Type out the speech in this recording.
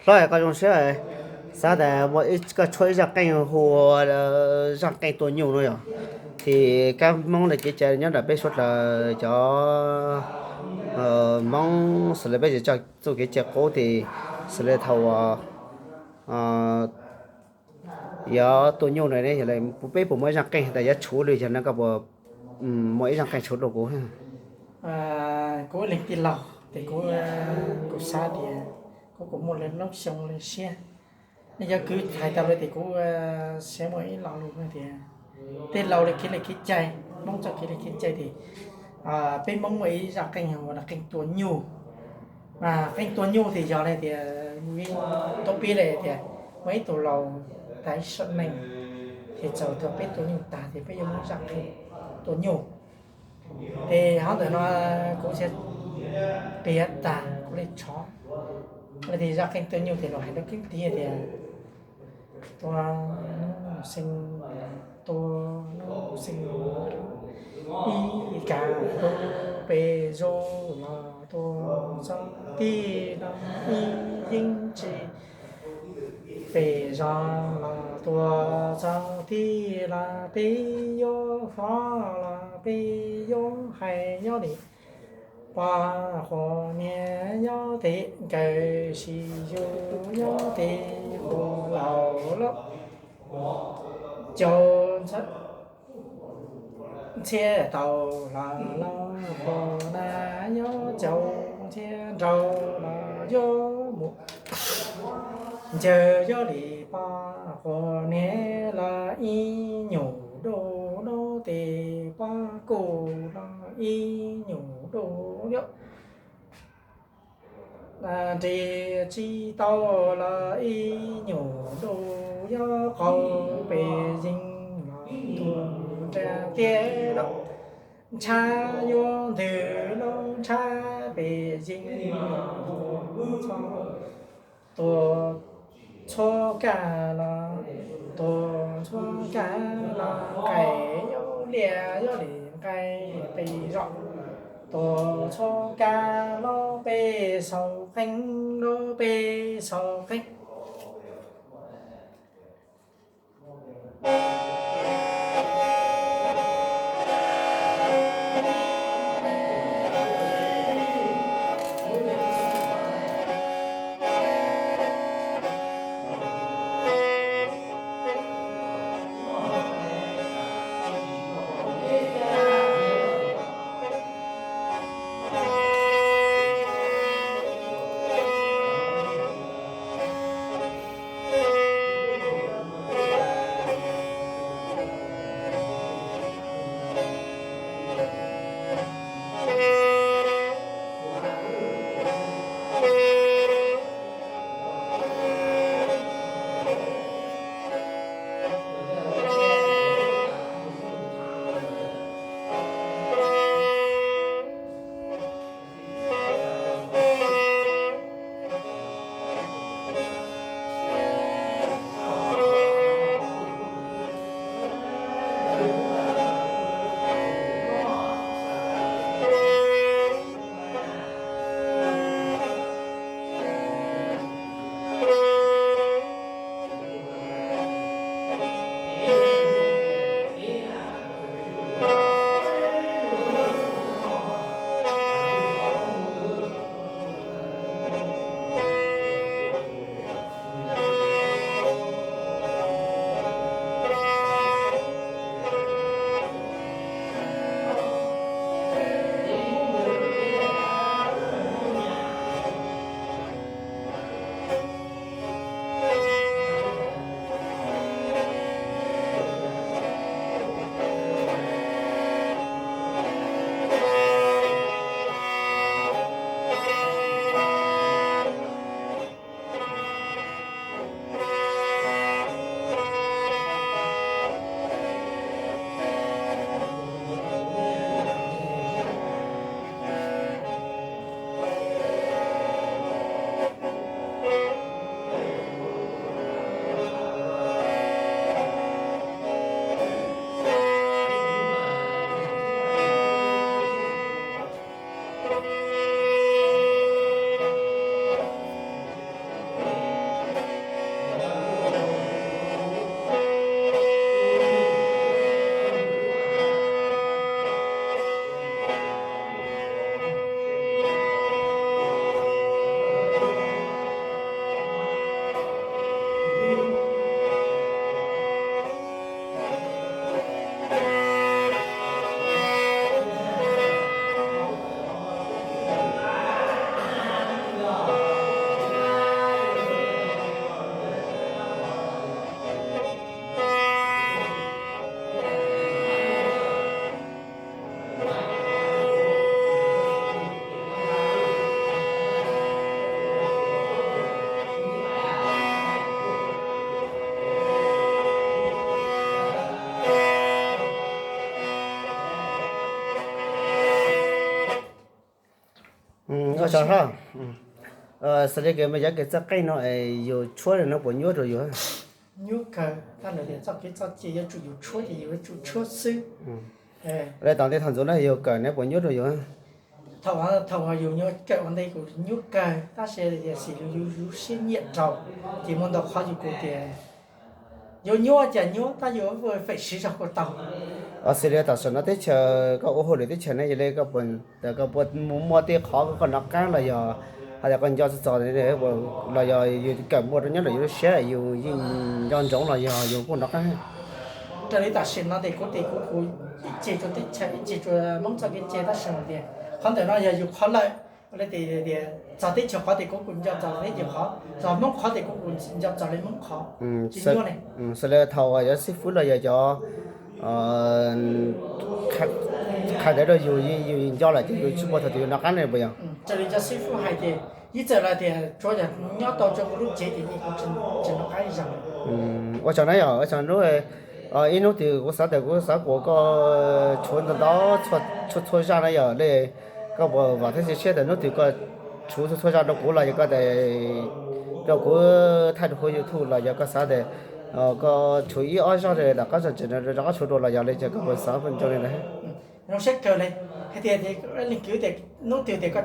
Hlob, koj zoo siab, xav tias muaj ib, koj tshuab ib zaj qeej hu ua zaj qeej tua nyuj no yog, ces kab Hmoob li kev cai nyob nram peb suav dlawg cov Hmoob xws li peb tsis tso txuj kev cai qub ces xws li thaum uas yog tua nyuj na, peb puas muaj ib zaj qeej tas yuav tshuab li yog no, koj puas muaj ib zaj qeej tshuab rau kuv? Kuv ua leej tij laug ces kuv, kuv xav tias kuv kuv muaj lub xyoo lub siab, yog kwv hais tau li ces kuv xav muaj ib lo lus tias tej laus li kev li kev cai, Hmoob txoj kev li kev cai ces peb Hmoob muaj ib zaj qeej hu ua qeej tua nyuj. Mas qeej tua nyuj ces yog li tias, tau pib li tias muaj ib tug laus tas ib sim neej, ces txawm thaum peb tua nyuj tag ces peb yuav muaj zaj qeej tua nyuj. Ces hov ntawm no kuv thiaj piav tag kuv li tshov. Tias zaj qeej tua nyuj ces los hais rau keeb tiv tias tua xeej, tua xeej ib kav hu pem zos los tua txog tij los ib yeej tsis pem zos los tua txog tij los peb yuav fob los peb yuav hais nyob li pog qhua niag nyob tim kawg sis yus nyob tim qhua laus loj. Caum ntxhiab tau los los qhua na, yuav caum ntxhiab nraug los yuav mus ncaws, yuav li pog qhua niag los ib nyuag dub dub, ces pog kuj los ib nyuag dub dub. Nres tsis tau los ib nyuag dub, yuav qaug pes yeej los tua nra tiaj los, ntshab yuav ntws los ntshab pes yeej los tua txhua, tua txhua kab los, tua txhua kab los nqaij yuav liaj yuav li nqaij pes zos, tua txhua kab los peb xaus qeej, los peb xaus qeej. Xws li kws me cov kws txawj qeej no es yus tshuab no puas nyuaj rau yus? Nyuaj kawg, tab lawv tias txoj kev txoj cai yuav tsum yus tshuab ces yus yuav tsum tshuab xwb. Li tom ntej thaum ntxov no yus kawm no puas nyuaj rau yus? Thaum, thaum yus nyuam kawm ua ntej kuj nyuaj kawg, tab sis tias xim yus lub siab nyiam rau, ces muaj ntau qhov yus kuj tias yuav nyuaj cas nyuaj, tab yuav feem siv zog kuj tau. Xws li tam sim no teb chaws koj ua hauj lwm teb chaws ne, yog li koj puas muaj tej qhov koj nov qab los yog hais tias koj nco txog txog los yog yus kawm muaj rau nyob ntawm yus lub siab yus yeej nco ntsoov los yog yus kuj nov qab? Raws li tam sim no ces kuv tias kuv, kuv ib ce rau teb chaws ib ce rau Hmoob txoj kev cai, tab sis hais tias qhov ntawm no yog yus qhov lawm. Ua li tias txog teb chaws qhov ces kuv kuj nco txog teb chaws qhov, txog Hmoob qhov ces kuv kuj nco txog li Hmoob qhov. Xws li thaum yog xib fwb los yog cov qhia ntawv rau yus, yus nco lawm ces yus tsis muaj thaum twg yus nov qab ne puas yog? Raws li cov xib fwb hais ces ib txawm lawv tias tsuav yog nyob tau rau kuv lub cev ces yeej kuv tsis nov qab ib zaug. Ua tsaug na yom, ua tsaug hnub, ib hnub twg kuv xav tias kuv xav kuas koj tshuav ntau ntau txhua txhua zaj na yom li, koj puas vam thiab cia siab tias hnub twg koj tshuav txhua txhua zaj rau kuv los yog koj rau kuv thaij rau hauv YouTube los yog koj xav tias koj tshuav ib ob zaj rov qab zaj tseem rov qab tshuav dua los yog li cas koj puas xav nco li ntawd? Zoo siab kawg li, hais tias leej kwv tias hnub twg tias koj